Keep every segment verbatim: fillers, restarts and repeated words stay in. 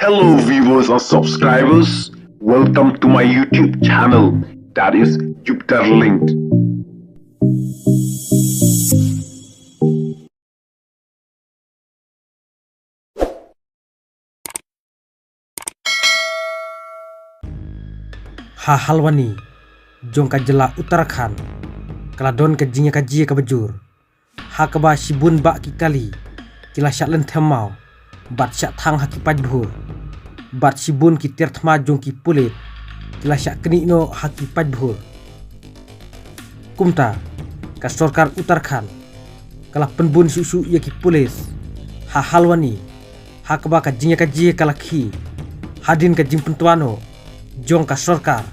Hello viewers and subscribers, welcome to my YouTube channel, that is Jupiter Linked. Ha Halwani jong ka jylla Uttarakhand ka la don ka jingïakajia kaba jur, ha kaba shibun bah ki kali ki la shah lynthem maw bad shah thang ha ki paidbah, bad shibun ki tiar thma jong ki pulit ki la shah knieh noh ha ki paidbah. Kumta ka sorkar Uttarakhand ka la pynbun shuh shuh ïa ki pulit ha Halwani, ha kaba ka jingïakajia ka la khie hadien ka jingpyntuan noh jong ka sorkar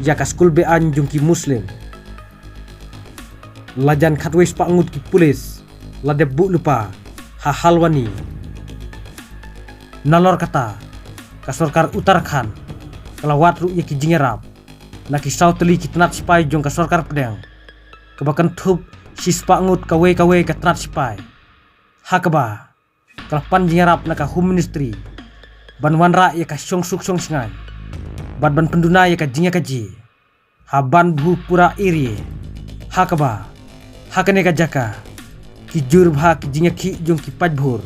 ïa ka skul be-aiñ jong ki Muslim. Lajan khatwei spah ngut ki pulit la dep buh lypa ha Halwani. Nalor kata, ka sorkar Uttarakhand ka la wad ruh ïa ki jingïarap na ki saw tylli ki tnat sipai jong ka sorkar pdeng, kaba kynthup shi spah ngut kawei kawei ka tnat sipai, ha kaba ka la pan jingïarap na ka Home Ministry ban wanrah ïa ka shongsuk shongshngaiñ bad ban pynduna ïa ka jingïakajia ha Banbhupura area, ha kaba ha kane ka jaka ki jur bha ki jingïakhih jong ki paidbah